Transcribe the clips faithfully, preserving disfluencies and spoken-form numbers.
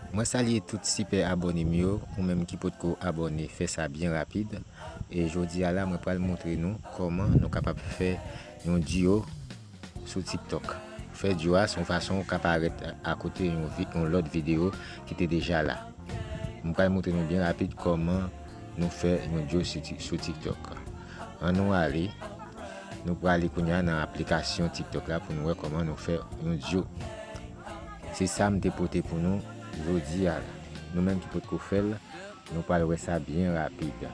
Mwen salye tout sipè abòne m yo, ou menm ki potko abòne, fè sa byen rapid. E jodi a la, mwen pral montre nou kòman nou kapab fè yon duo sou TikTok. Fè duo a se yon fason ou ka parèt akote yon, vi- yon lòt videyo ki te deja la. Mwen pral montre nou byen rapid kòman nou fè yon duo sou Tik- sou TikTok. Ann nou ale, nou prale kounye a nan aplikasyon TikTok la pou nou wè kòman nou fè yon duo. Se sa m te pote pou nou jodi a la. Nou menm ki potko fè l, nou pral wè sa byen rapid.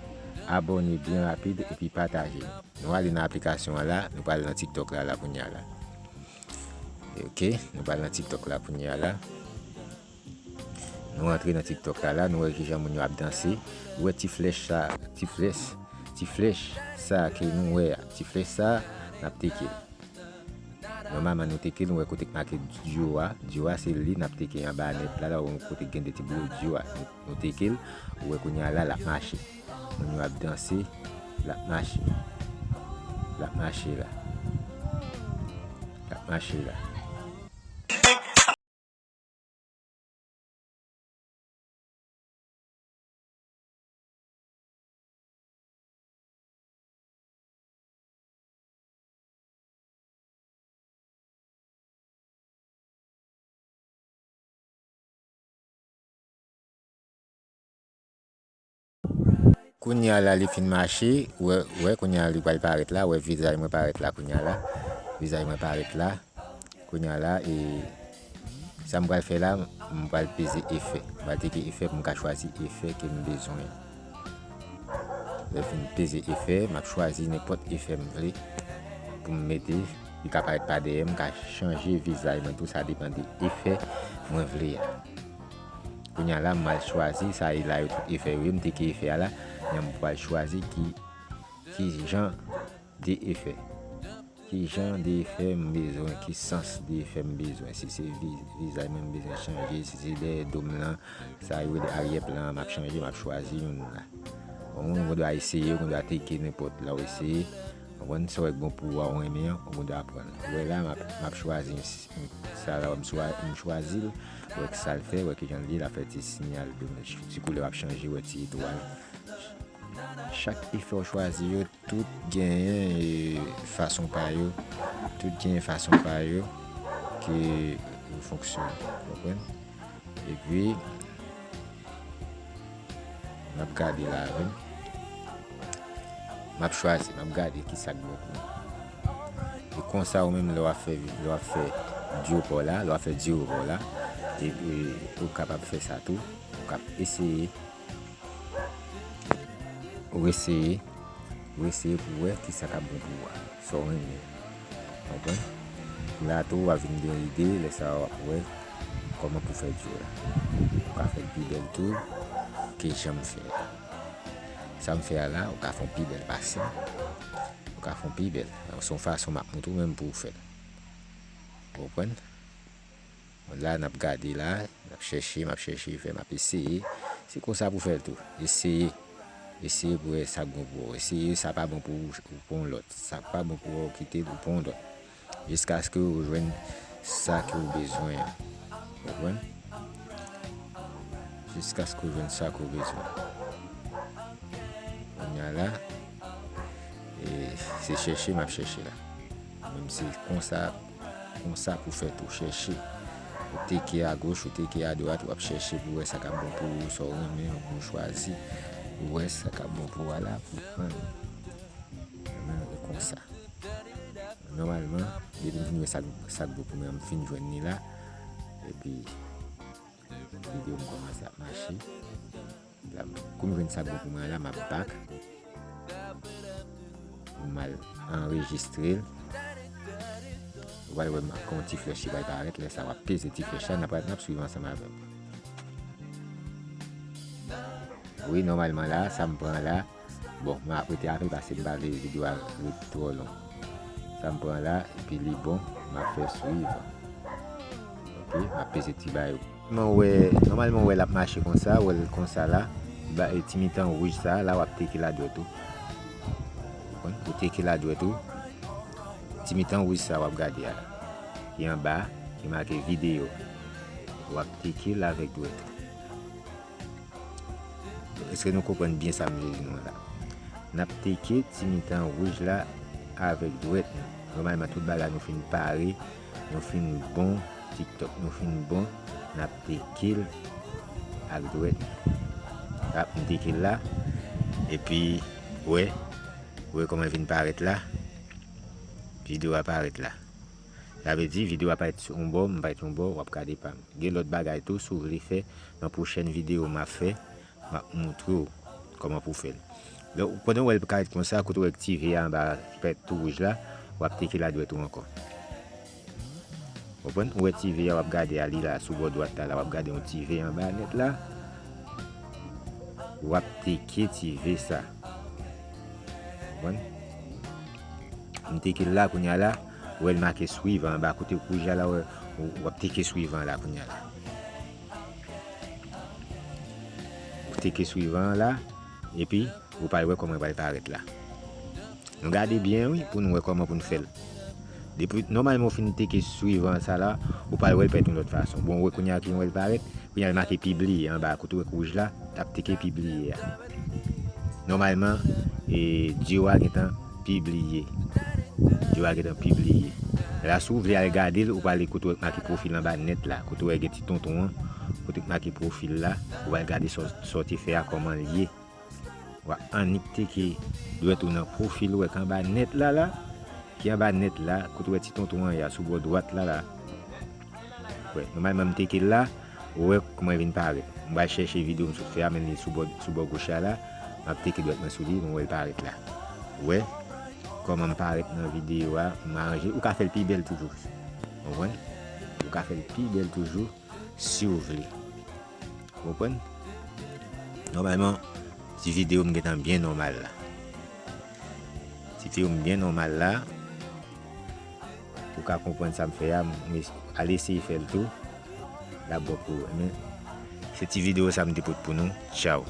Abòne byen rapid epi pataje. Nou ale nan aplikasyon an la, nou pral nan TikTok la, la kounye a la. Ok, nou pral nan TikTok la kounye a la. Nou antre nan TikTok la, la, nou wè kijan moun yo ap danse. Ou wè ti flèch sa, ti flèch, ti flèch sa ke nou wè a. Ti flèch sa, n ap teke l. Nòmalman, nou teke l, nou wè kote k make duo a. Duo a, se li n ap teke anba nèt la, la ou kote k gen de ti blo duo a. Nou, nou teke l, ou wè kounye a la, l ap mache. Moun yo ap danse, l ap mache. L ap mache la. L ap mache la. Kounye a la, li fin mache, ou wè, ou wè, kounye a, li pral parèt la, ou wè, vizaj mwen parèt la, kounye a la, vizaj mwen parèt la, kounye a la, e sa m pral fè la, m pral peze efè, m pral teke efè pou m ka chwazi efè ke m bezwen. Lè m fin peze efè, m ap chwazi nenpòt efè m vle pou m mete, li ka parèt pa dèyè, m ka chanje vizaj mwen tou, sa depann de efè mwen vle a. Kounye a la, m al chwazi, sa e la yo tout efè yo ye, m teke efè a la, men m pral chwazi ki, ki jan de efè. Ki jan de efè m bezwen, ki sans de efè m bezwen. Si se vi- vizaj mwen m bezwen chanje, si se dèyè do m lan, sa yo rele aryè plan an, m ap chanje, m ap chwazi youn la. Bon, ou gendwa eseye, ou gendwa teke nenpòt la ou eseye. Ou konprann? Sa w wè k bon pou ou a, ou renmen an, ou gendwa pran l. Ou wè la, m ap, m ap chwazi sa la, m chwa- m chwazi l, ou wè k sa l fè, ou wè ki jan l ye, l ap fè ti siyal, ti koulè ap chanje, ou wè ti etwal. Chak efè w chwazi yo, tout genyen, e, fason pa yo. Tout genyen fason pa yo ke yo fonksyone. Konprann? Epi, m ap gade la, wi. M ap chwazi, m ap gade ki sa k bon pou mwen. E konsa, ou menm, lè w ap fè, lè w ap fè duo pa w la, lè w ap fè duo pa w la, e, e, ou kapab fè sa tou. Ou kab eseye. Ou eseye. Ou eseye pou w wè ki sa k ap bon pou ou a. Sa w renmen. Konprann? Pou la tou, w ap vin gen ide, lè sa a w ap wè kòman pou fè duo la. Ou ka fè l pi bèl tou ke jan m fè a. Sa m fè a la, ou ka fè yon pi bèl pase m. Ou ka fè yon pi bèl. Se yon fason m ap montre w menm pou w fè l. Ou konprann? Bon, la, n ap gade la, n ap chèche, m ap chèche fè, m ap eseye. Se konsa pou fè l tou. Eseye. Eseye pou wè sa k bon pou ou. Eseye, sa pa bon pou ou, ou pran yon lòt. Sa pa bon pou ou, kite l, ou pran yon lòt. Jiskaske ou jwenn sa ke ou bezwen an. Ou konprann? Jiskaske ou jwenn sa ke ou bezwen. Kounye a la, e, se chèche m ap chèche la. Menm se konsa, konsa pou fè tou, chèche. Ou teke agoch, ou teke adwat, w ap chèche pou wè sa k ap bon pou ou, sa w renmen, pou w chwazi, pou w wè sa k ap bon pou ou a la, pou w pran li. Mwen, e konsa. Nòmalman, depi m fin wè sa, sa k bon pou mwen, m fin jwenn li la. Epi, videyo m kòmanse ap mache. La, kou m jwenn sa k bon pou mwen la, m ap back. Pou m al anrejistre l. Ou pral wè m ap gen yon ti flèch ki pral parèt. Lè sa a, w ap peze ti flèch la, n ap, n ap swiv ansanm avè m. Wi, nòmalman la, sa m pran la, bon, m ap rete avè l paske m pa vle videyo a ret twò long. Sa m pran la, epi li bon, m ap fè swiv. Ok, m ap peze ti ba yo. Nòmalman, w wè, nòmalman, w wè l ap mache konsa, w wè l konsa la. Ba, e, ti mitan wouj sa, la w ap teke l adwèt ou. Ou konprann? Ou teke l adwèt ou. Ti mitan wouj sa w ap gade a la. Ki anba, ki make videyo. W ap teke l avèk dwèt ou. Èske nou konprann byen sa m vle di nou an la? N ap teke ti mitan wouj la avèk dwèt nou. Nòmalman, tout bagay nou fin pare, nou fin bon, TikTok nou fin bon, n ap teke l ak dwèt nou. Ap, m teke l la, epi, wè, wè kòman l vin parèt la. Videyo a parèt la. Sa vle di, videyo a parèt sou yon bò, m parèt yon bò, w ap gade pa m. Gen lòt bagay tou, si w vle fè, nan pwochèn videyo m ap fè, m ap moutre w kòman pou w fè l. Donk, pandan w wè l parèt konsa, kote w wè ti V a anba ki parèt tou wouj la, w ap teke l a dwèt ou ankò. Konprann? Ou wè ti V a w ap gade a li la, sou bò dwat la, la, w ap gade yon ti V anba nèt la. W ap teke ti V sa. Konprann? M teke l la, kounye a la, ou wè l make swivan anba kote wouj la, la, w, w ap teke swivan la, kounye a la. Ou teke swivan la, epi ou pral wè kòman l pral parèt la. Nou gade byen, wi, pou nou wè kòman pou n fè l. Depi, nòmalman, ou fin teke swivan sa la, ou pral wè l parèt yon lòt fason. Bon, ou wè kounye a ki jan w wè l parèt, kounye a l make pibliye anba, kote w wè wouj la, t ap teke pibliye a. Nòmalman, e, Dyo a gentan pibliye. Dyo a gentan pibliye. La, si w vle al gade l, ou pral kote w wè make pwofil anba nèt la, kote w wè gen ti tonton an, kote make pwofil la, ou pral gade sa w, sa w te fè a, kòman l ye. W ap annik teke dwèt ou nan pwofil ou wè k anba nèt la la, ki anba nèt la, kote w wè ti tonton an ye a sou bò dwat la la. Wè, nòmalman m teke l la, ou wè kòman l vin parèt. M pral chèche videyo m sot fè a, men li sou bò, sou bò goch la la, m ap teke dwèt mwen sou li, mwen wè l parèt la. Ou wè kòman m parèt nan videyo a, m aranje, ou ka fè l pi bèl toujou. Konprann? Ou ka fè l pi bèl toujou. Si w vle. Konprann? Nòmalman, ti videyo m gentan byen nòmal la. Ti videyo m byen nòmal la. Ou ka konprann sa m fè a, m es-, al eseye fè l tou. L ap bon pou ou. Men, se ti videyo sa m te pote pou nou. Tchaw.